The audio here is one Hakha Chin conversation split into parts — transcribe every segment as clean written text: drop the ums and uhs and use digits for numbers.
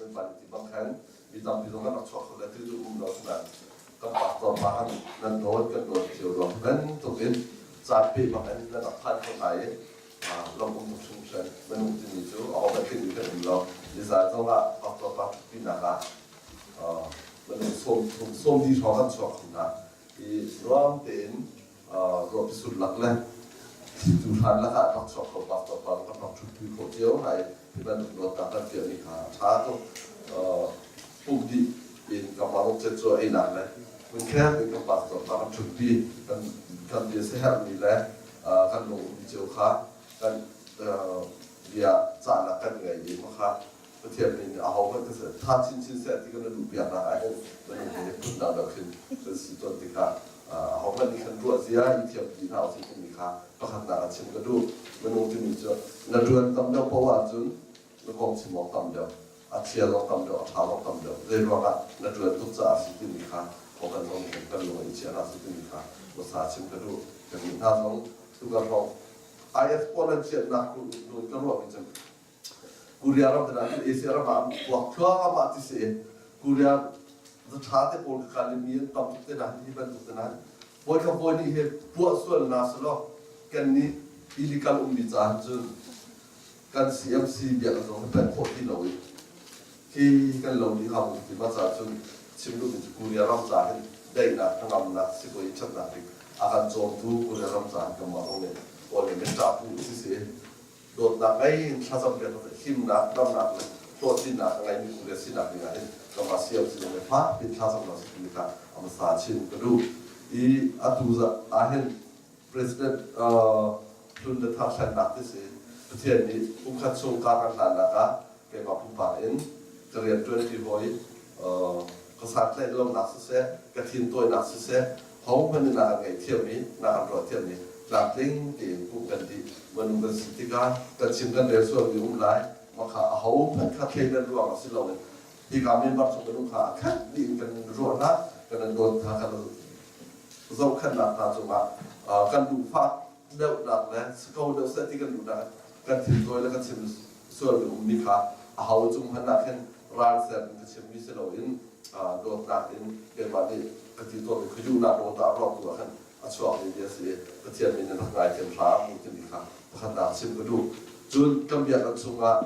Kan pa nih ti bang khan mi tampi zong kan rak chuak kho le ti cu um lo sinain kan pastor pa kan nan dawt kan dawt cio ruang bantuk in caan pe bang in nan rak phan kho hna i lawmh um tuk hringhran. Minung timi cu a ho kan tling kan um lo. Nizan zong ah pastor pa ṭhutpinak ah minung 30 sawmli hrawng kan chuak kho hna. I nuam tein ruahpi sulak le thlitu hran lakah rak chuak kho pastor pa kan rak ṭhutpi khawh cio hna i hi bantuk dawtnak kan piahmi kha a ṭha tuk. Pumh dih in kan mah ruk cu einak le hmunkheng in kan pastor pa kan ṭhutpi kan kan bia siaherhmi le kan lung ummi cio kha kan bia cahnak kan ngei i kha Pathian min nih ahohmanh kan si tha chinchin seh ti kan duh piaknak ah hin minung hi phundang deuh khin kan si tawn tikah ahohmanh nih khan ruah zia i thiam ti hna usih timi kha pakhatnak ah chim ka duh. Minung timi cu na ṭuan tam deuh paoh ahcun na kong chim awk tam deuh, a chia zong tam deuh, a ṭha zong tam deuh. Zei ruangah na ṭuan tuk caah a si timi kha kan zong nih kan lung i chiah hna sih timi kha hmasa chim ka duh. Kan nih hna zong tukar hrawng IS pawl an chiatnak nun ka ruahmi cu Korea ram te cu Asia ram ah puak thluahmah ti si. Korea zatha te pawl ka kal mi an tam tuk te na hi bantuk te na bawi kha bawi nih he puah sual na selo kan nih illegal ummi ca cun kan CMC biak zong kan khawh ti lo i khi kan lo ni hang ti ma ca cun chim duh mi cu Korea ram ca hin daihnak hnangamnak sikoi ṭhatnak ding a kan cawmtu Korea ram ca hin kan mah zong nih kawl nih kan ṭah pu si si. Dawtnak ngei in thlacam piak himnak, damnak le hlawhtlinnak a ngeimi u le sinak ding ah hin kanmah siam si le fak piin thlacamnak si timi kha a hmasa chin ka duh. I atu ah hin President hlun le thar thlennak ti si Pathian nih kumkhat chung kar kan hlannak ah keimah pumpak in ka rian ṭuanṭi hawi ka santlaih lonak siseh, ka thin tawinak siseh, hohmanh nih na kan ngaihthiam i na kan ruahthiam i tlamtling tein pumh kan dih. Minung kan si tikah kan chim kan rel sualmi um lai, mah kha ahohmanh kha thleidan ruang ah si loin hika member chung minung kha a khat dih in kan ruah hna, kan in dawt hna, kan zohkhenhnak hna cungah kan duhfah deuhnak le si ko deuh seh ti kan duhnak kan thin tawi le kan chim sualmi ummi kha aho cung hmanh ah khin ral ser in ka chimmi si loin dawtnak in keimah nih ka ti tawnmi khuaduhnak dawt ah ruak tu ah khan a chuakmi bia si i Pathian min in rak ngaithiam hram u timi kha pakhatnak chim ka duh. Cun kan biakinn chungah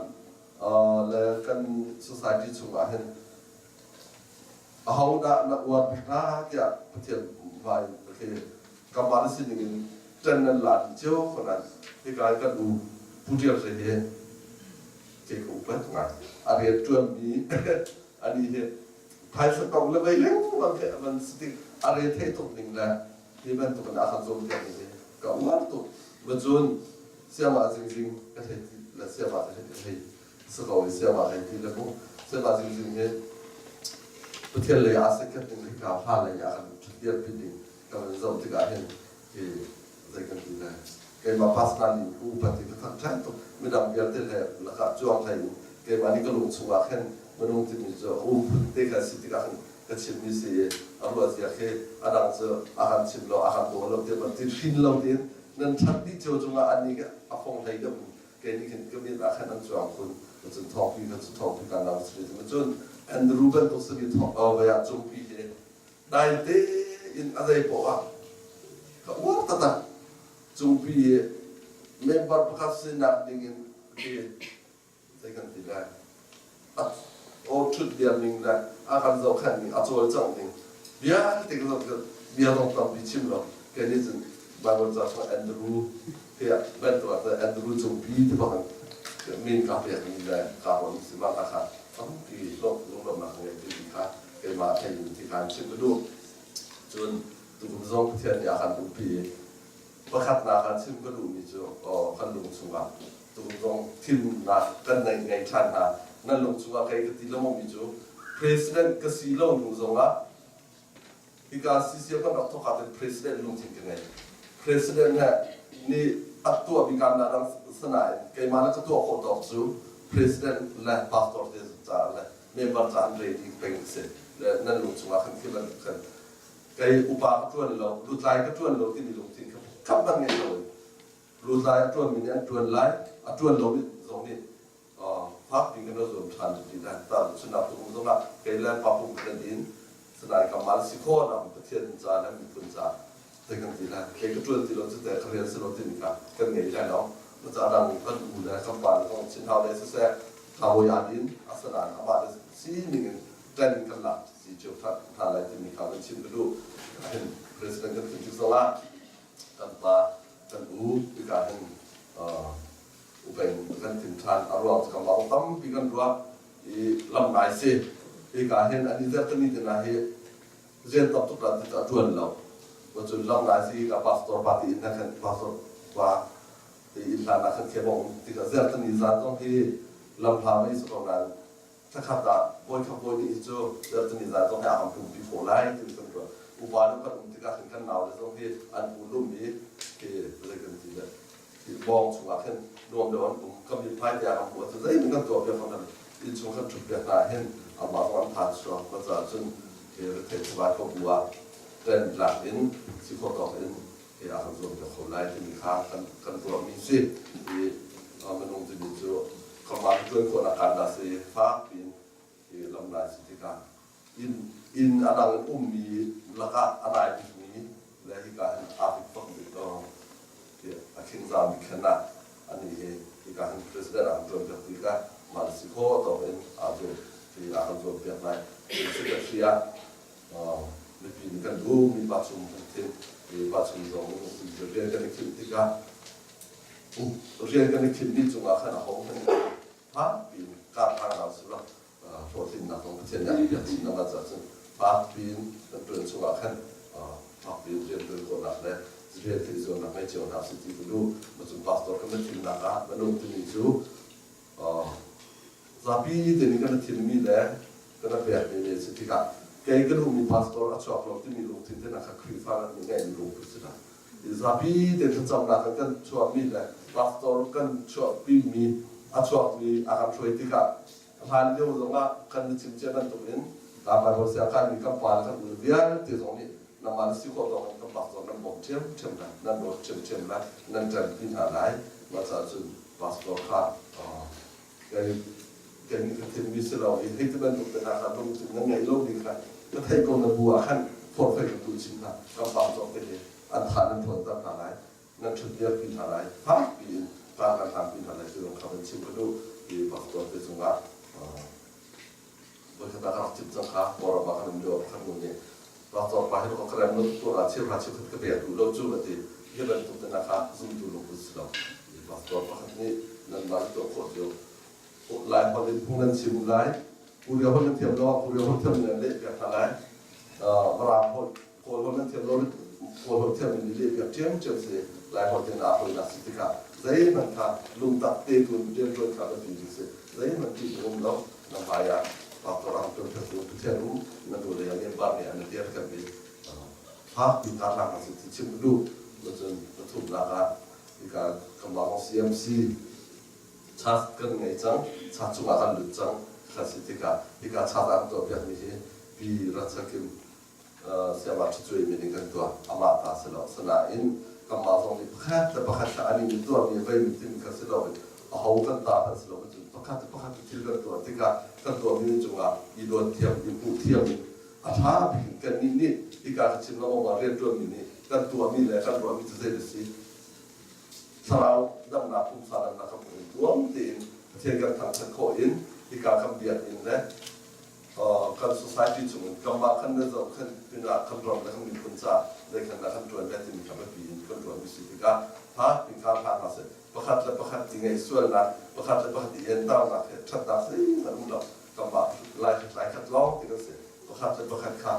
le kan society chungah hin ahodah na uar bik hna tiah Pathian hmai khi kanmah na sining in ṭan nan la dih cio ko nain hika i kan u Pu Ṭial Hre hi kei ka upat ngai. A rian ṭuanmi ani hi phaisa kong le vei lengmang khi a van si tik a re theih tuk ning le hi bantuk in a kan cawnpiak ning hi ka uar tuk. Ma cun siamah zingzing ka thei ti le siamah ka thei si ko i siamah hei ti le mu siamah zingzing hi Pathian lei ah sekhet ning hika hla lei ah kan ṭhutdirpi ning kan van zoh tikah hin hi zei kan ti lai keimah personal in ka upat i ka thangṭhat tuk. Midang vialte he lakah cuang hlei in keimah nih ka lung chungah khin minung timi cu a um phun te kha si tikah khin ka chimmi si i a ruah zia khi a dang cu a kan chim lo a kan daw lo ti ban ti hrin lo tiin nan ṭhat dih cio cungah annih a fong hlei deuh kei nih khin ka mit ah khan an cuang khun cun thawngpi kha cu thawngpi kan lam si cun Andrew bantuk simi thawng vai ah cungpi hi dai tein a zei poah ah ka uar taktak. Cungpi i member pakhat sinak ding in hi zei kan ti lai, aw ṭhut diam ning le a kan zohkhenh ning, a cawlcangh ning vialte ka zoh tikah bia zong tampi chim lo kei nih cun Bible ca chung Andrew tiah bantuk ah Andrew Cungpi ti bak in min ka pek mi le ka ruah mi si mah kha tampi lunglawmhnak ka ngei timi kha keimah thei in ti khan chim ka duh. Cun tukum zong Pathian nih a kan umpi i pakhatnak ah chim ka duhmi cu kan lung chungah tukum zong thimnak kan nei ngei ṭhan hna. Nan lung chungah kei ka ti lengmangmi cu president ka si lo hnu zongah hika CCF kan rak thawk ah president lungthin ka ngei. President he nih a tuah bik ah dang sanain keimah le ka tuah khawh tawk cu president le pastor te caah le member caah an ready peng si le nan lung chungah khan thil an khan kei upa ka ṭuan lo, lutlai ka ṭuan lo timi lungthin kha khap bak ngei lo in lutlai a ṭuanmi nih an ṭuan lai, a ṭuan lomi zong nih. Fakpi kan i zuam ṭhan ti lai. Tahchunhnak tu um zongah kei le papum kan in sinain ka mal si khawh Pathian ca le miphun ca te kan ti lai. Kei ka ṭuan ti lo cu te ka rian si lo timi kha kan ngei lai lo. Cucaah dang kan u le kan pa le zong chinhau le siseh kabawi aa din asinain amah le sining in ṭan in kan lak si cio hna lai timi kha kan chim ka duh. Hin president kan thim tik zongah kan pa kan u tika hin upeng kan thim ṭhan a ruang cu kan bang tampi kan ruah i lam ngai si. Hika hin an i zertani te hna hi rian tam tuk ran ti cu a ṭuan lo. Cun lam ngai si ka pastor pa ti in na kan pastor pa ti inn hlan ah khan khia bong tikah zertani zan zong hi lam hla mei si ko nain thakhat ah bawi kha bawi nih cu zertani zan zong hi a kan pumpi khawh lai ti kan ruah. Upa nu kan um tikah khin kan nau le zong hi an pu lum i khi zei kan ti le bawng chungah khin nuam deuh an um kan miphai tiah kan hmuh ahcun zeihmanh kan tuah piak kan inn chung kan ṭhut piak hna hin amah zong an phan chuak ka caah cun hi rethei chawva ka bu ah ṭen tlak in si khawh tawk in hi a kan zuam piak kho lai timi kha kan kan ruahmi si i minung timi cu kamah ṭuan khawhnak kan dah si fak piin hi lam lai si tikah inn inn a dang ummi lakah a dai bikmi le hika hin aa bik bik a khingzami khen ah ani hi hika hin president ah tuan piak tikah mah si kho tawk in aa zuam hi a kan zuam piak lai secretary ah mipi nih kan duh mi pa chung kan thim i pa chung zong rian kan i thim tikah rian kan i thim mi cungah khan a ho hmanh ha piin kar hang lo si lo hlawhtlinnak zong Pathian nih a biak chin lengmang caah cun fakpi in kan ṭuan chungah khan fakpi in rian ṭuan khawhnak le rian kan i zuamnak ngei cio hna si ti ka duh. Macun pastor kan va thimnak ah minung timi cu zapi te nih kan thimmi le kan pekmi ne si tikah kei ka duhmi pastor a chuak lo timi lungthin te kha Khrihfa nih ngeihmi lungput si lo. Zapi te thlacamnak in kan chuahmi le pastor kan chuahpimi a chuakmi a kan hruai tikah hlan lio zongah kan na chim cia bantukin Bible siangkaimi kan pa le kan ul vialte zong nih nangmah na si khawh tawk in kan pastor nan bawm ṭhiamṭhiam lai, nan dawt ṭhiamṭhiam lai, nan ṭanpi hna lai. Mah caah cun pastor kha kei kei nih ka thimmi si lo i hei ti bantuk te hna kha lungthin na ngeih lomi kha ka theih ko na bu ah khan forhfei ka duh chin hna. Kan pastor te hi an tha nan ṭhawnter hna lai. Nan ṭhut dirpi hna lai fakpi in ṭang kan hlanpi hna lai ti zong kha van chim ka duh i pastor te cungah voikhat ah ka rak chim cang kha Kawlram ah kan um lio pakhat nu nih pastor pa hi ka rem lo tu ra cheu hra cheu khat ka pek duh lo cu a ti hi bantuk te na kha zumtu lungput si lo pastor pakhat nih nan mah tuah khawh cio Lai holh in phung nan chim lai Korea holh nan thiam lo Korea holh thiam nan leh piak hna lai Mirang holh Kawl holh nan thiam lo Kawl holh thiam in leh piak ṭhiamṭhiam si Lai holh in aa hawinak si tikah zeihmanh kha lungtak te tu rianṭuan kha biapi bik si zeihmanh ṭih na um lo na hmai ah pastor ang tuan tu Pathian um na nu le yang bar nih an dir kan bi fak pi ta hlang si ti chim duh cun pathumnak ah hika kamang CMC Chat kan ngei cang, chat chungah kan lut cang kan si tikah hika chat ah an tuahpiakmi hi Pi Ratsakim Siama Ṭhicuai min in kan tuah. Amah ta si lo. Sinain kanmah zong nih pakhat le pakhat kha an in tuahmi vei timi kha si loin aho kan ta kan si lo cun pakhat le pakhat thil kan tuah tikah kan tuahmi cungah i dawt thiam, i hmuh thiam in a ṭha bik in kannih nih hika ka chim lengmang ah rianṭuanmi nih kan tuahmi le kan ruahmi cu zei a si thlarau damnak pumsa damnak kan hmuh in tuam tein Pathian kan thangṭhat khawh in hika kan biakinn le kan society chungin kanmah kan na zoh khan pinah kan ram le kan miphun ca zei khan dah kan ṭuan ve timi kha biapi in kan ṭuanmi si tikah ha hika hla hna seh pakhat le pakhat i ngaih sualnak pakhat le pakhat i entarnak he ṭhatnak zeihmanh um lo kanmah lai khat lai khat lawng ti kan si pakhat le pakhat kha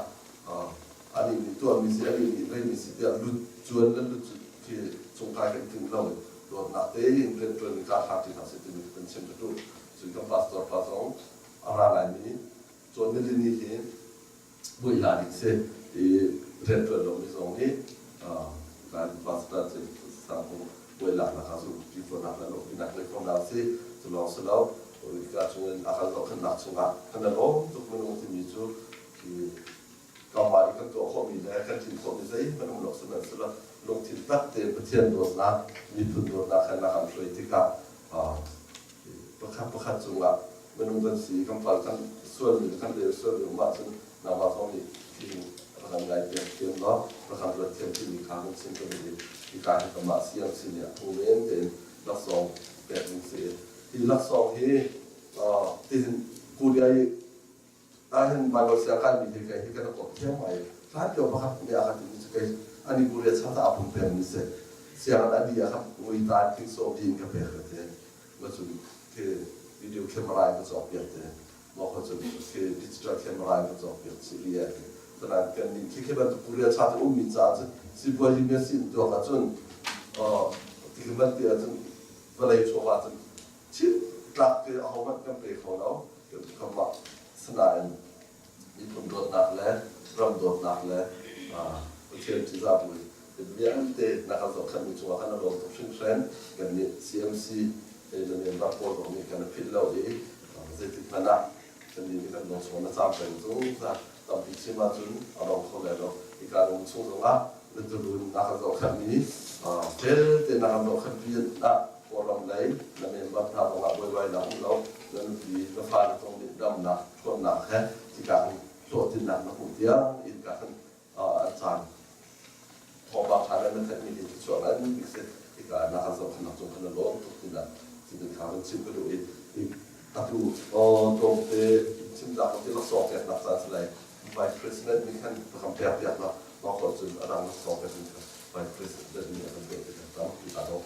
anih nih tuahmi si anih nih reimi si tiah lut cuan le lut khi cungkai kan ting lo dawtnak tein rianṭuan in kaa thlak ṭi hna seh timi kan chim ka duh cun kan pastor pa zong a ra laimi cawn nilini hi buai hla ding si i rianṭuan lomi zong nih kan pastor cu sang buai laknak ah zumpi khawhnak le lawmhpinak ngei kho hna usih. Cu lawng si lo, hika chungin a kan zohkhenhnak chungah kan i lawm tuk minung timi cu kanmah i kan tuah khawhmi le kan tlin khawhmi zeihmanh um lo sihmanhsehlaw lungthin tak tein Pathian dawtnak, miphun dawtnak he na kan hruai tikah pakhat pakhat cungah Minung kan si, kan pal kan sualmi le kan rel sualmi um ahcun nangmah zong nih hi rak kan ngai piak thiam law rak kan ruat thiam timi kha kan chim ka duh i hika hi kanmah CMC nih a phung men tein laksawng pek ding si. Hi laksawng hi tihin Korea i ahhin Bible sia kaimi hi kei hi kan i kop thiam ngai. Hlan lio pakhat nih a ka timi cu kei ani Korea chang ta a pum pengmi si. Sianginn a di a ka ngui ta thing sawm di in ka pek ka ti. Ma cun khi video camera in ka cawk piak te. Ma kho cun khi digital camera in ka cawk piak si ri a ti. Tanan kan nih khi khi bantuk Korea cha te ummi caah cun sipuazi me sin tuak ahcun ti khi man ti ahcun vawlei chawva cun chim tlak te ahohmanh kan pe kho lo. Kanmah sinain miphun dawtnak le ram dawtnak le Pathian ṭihzah bu vialte na kan zohkhenhmi cungah kan i lawm tuk hringhran. Kannih CMC na member pawl zong nih kan i philh lo i zeitik hmanh ah kannih nih kan lung chung na caam peng zungzal. Tampi chim ahcun a dong kho lai lo. Hika lung chung zongah na turun na kan zohkhenhmi fel te na kan zohkhenh pin ah Kawlram lei na member hna zongah buaibainak um lo, na nupi na fale zong nih damnak ṭhawnnak he hika hin hlawhtlinnak na hmuh tiang in ka kan an caan thawngpang ṭha le na theihmi hi thluachuah ngan bik si. Hika na kan zohkhenhnak cung khan na lawm tuk tinak cutin kha van chim ka duh i atu tlawmte chimnak ti laksawng peknak caan si lai. Vice President nih khan ka pek piak la mah ko cun a dang laksawng pek ding kha Vice President nih a kan pek ti kan tam ti ta dawh.